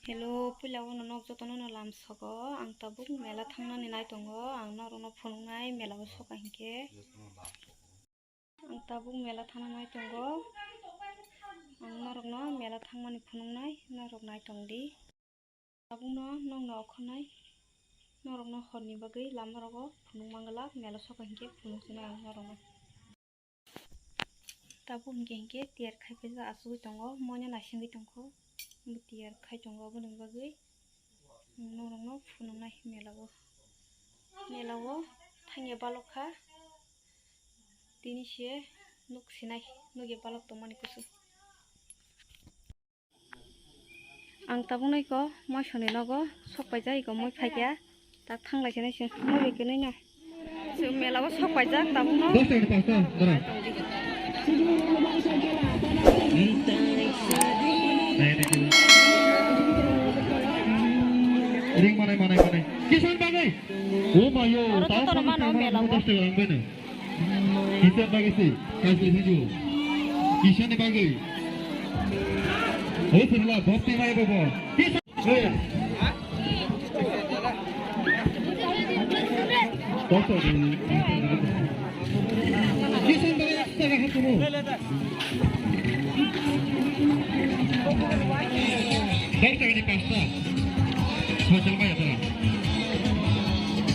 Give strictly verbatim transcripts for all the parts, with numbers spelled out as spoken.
Hello, puila o nok jotono no lamsogo. Ang tabuk mela thangnani nai tongo. Ang norokno phunuknai mela o soka hinkhe. Ang tabuk mela thangna nai tongo. Ang norokno mela thangmani phunuknai, norok nai tong di. Tabukno nokno okhornai, norokno horni bagwi lama rogo phunuk manglak, mela soka hinkhe phunuk sinai ang norokno. Tabuk hinkhe hinkhe tiyar khai paijak, achugwi tongo, moino naisingwi tongkho, bo tiyar khai tongo, aboni bagwi norokno phunuknai mela o, mela o thangya balok kha. Tini se nuk sinai, nukya balok tongmani kusu. Ang tabuk nai ko moisoni nogo sok paijak, iko moi phaikya, tak thanglai sinai se moi bai kwnwi no. Se mela o sok paijak tabuk no. Dos taka ni pasta, dara. Ring manai, manai, manai. Kisan bagwi. O mayo, oro tau jotono mano mela o. Dos taka rang beno. Kisa bagwi se, kaisa hinju. Kisani bagwi. O sirla, bhakti mai bobo. Kisa. Hey. Kisan bagwi eksa raha kumu. Dos taka ni pasta. Soi chalma ya tara.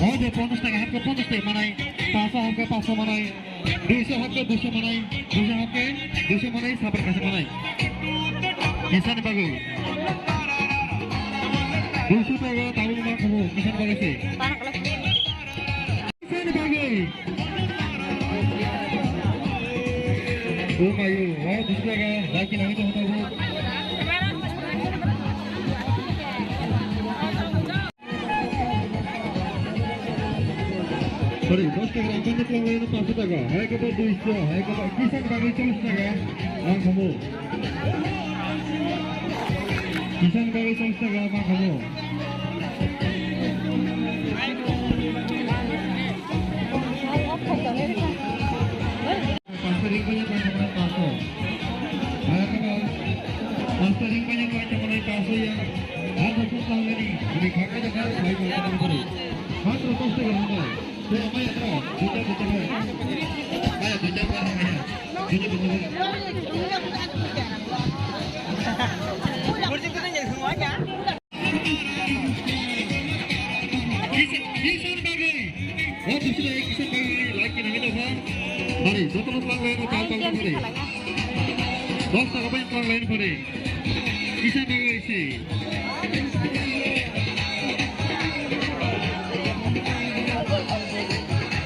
O je ponchas taka hapke ponchas taka manai, panchsho hapke panchsho manai, duisho hapke duisho manai, duisho hapke duisho manai, sabar kasa manai. Kisani bagwi. Duisho taka tabuk ma kumu, kisani bagwi se. Sani bagwi. O mayo, o dusraga, laki nangwi tongthogo. Sorry, dos taka rang, paanch taka rang, paanch taka. Hai kata duisho, hai kata kisan bagwi chollish taka. Ang khamu. Kisan bagwi chollish taka, ma khamu. Pasta ring banya koi tongmani paso. Hai kaba. Pasta ring banya koi tongmani paso ya. Ang khamu tangani. Ini khakai jaga, hai koi tongmani kori. Matro dos taka rang bai. Maya, dos taka bai tang lain pare. Kisa bagwi se.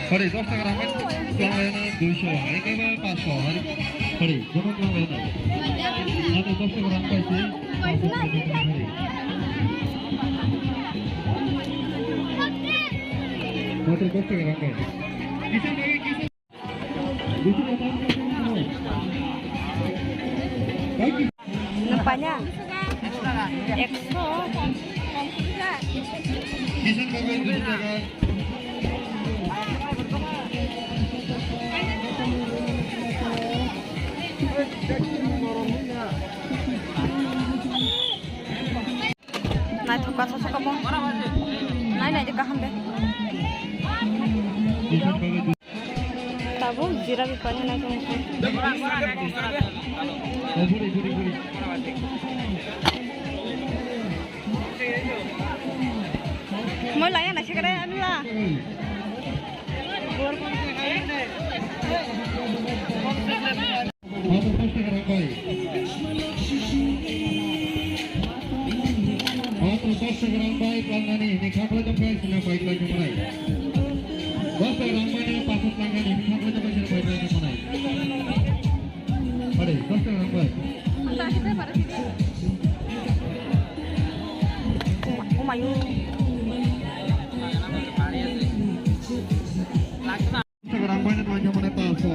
Hari dos taka rang bai tang laina duisho, hari khe ba paanchsho, hari, hari, joto tang laina. Hari dos taka rang bai se, paanchsho taka hari. Matro dos taka rang bai. Kisa bagwi kisa. Nang panya? Ekso. Naithok kha sosok kha bo. Nai nai de kaham de. Tabuk jira bipani nai tong. Moi laya nai sekre anla. Matro dos taka rang bai. Matro dos taka rang bai, tang lainani hini kha khlai tong khe, sina bai khlai tong nai. Dos taka rang bai ni paso tang lainani hini kha khlai tong khe, sina bai khlai tong nai. Pare, dos taka rang bai. Oh my God. Rang bai ni tong khe mane paso.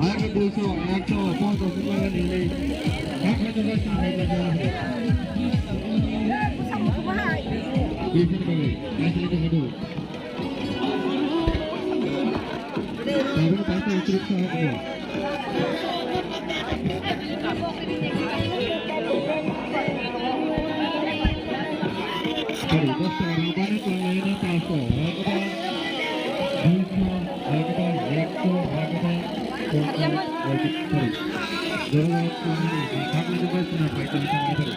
Hai khe duisho, ekso, ponchas taka ni le. Hai khe duisho, hai khe duisho. Duisho ni bagwi, hai khe duisho. Tabuk paso ekso. Sorry, dos taka rang bani tonglai na paso, ekbar duiso, ekbar ekso, ekbar ponchas, sorry. Jorok tonglai ni, thaknai ni bai suna pai tong tong tong.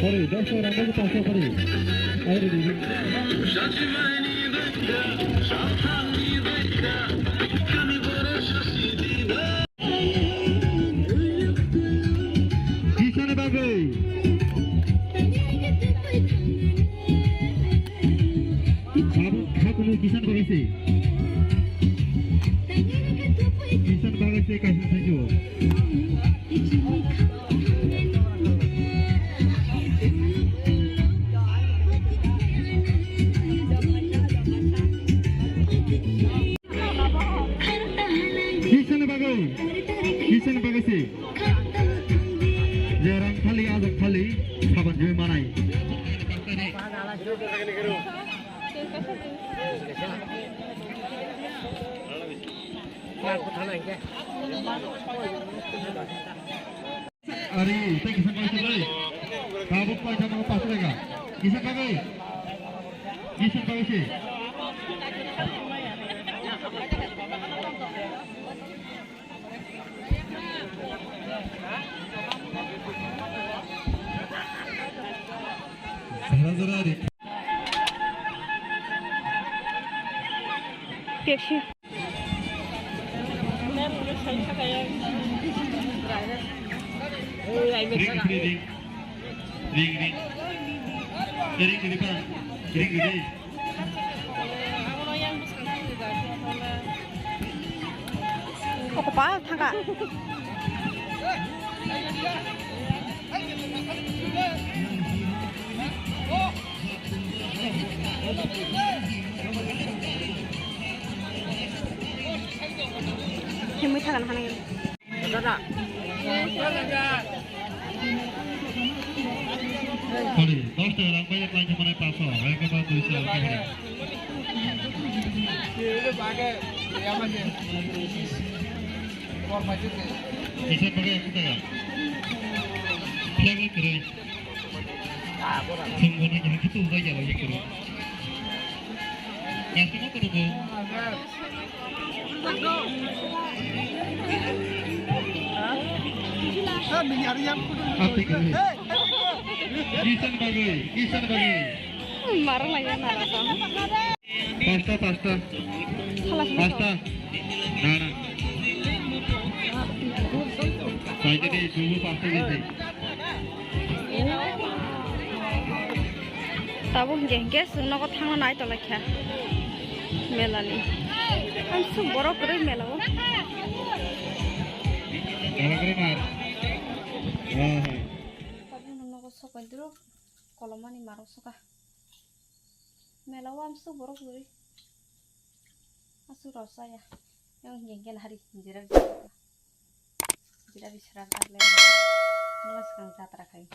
Sorry, dos taka rang bani paso, sorry. Ayo, ready. Kisani bagwi. Babu, babu, kisan bagwi se. Kisan bagwi se, kaisa thank you. Kisani bagwi, kisani bagwi se. Je rang thali, ajak thali, saban joi manai. Ari, tei kisa paisa lai. Tabuk paisa mo pas lega. Kisa kagai. Kisa kagai si. Jara jara ari. Pepsi. Ring, ring, ring. Ring, ring. Ring, ring, ring. Okopa thangka. Himwi thangka nang. Dada. Sorry, dos taka rang bai, bai, bai, paso, hai ka ba, duiso, hai ka ba. Kisa pakai aku taka. Flag ni kere. Sungguh ni kita udah jalan ya kere. Kasih mau kere. Kisan bagwi, kisan bagwi. Mara lagi nara tong. Pasta, pasta. Salah sini. Pasta. Nana. Saya jadi dulu pasta gitu. Tabuk hingke hingke chwng nogo thangna nai tonglaikha melani. Amsuk borok kwrwi melao. Borok kwrwi mar. Oh, hai. Tabuk nogo sokaidruk kolomani marok soka. Melao amsuk borok kwrwi. Aswk rw chaya. Yang hingke hingke nahari jera bisra. Jera bisra tak le. Mula swkang jatra khai.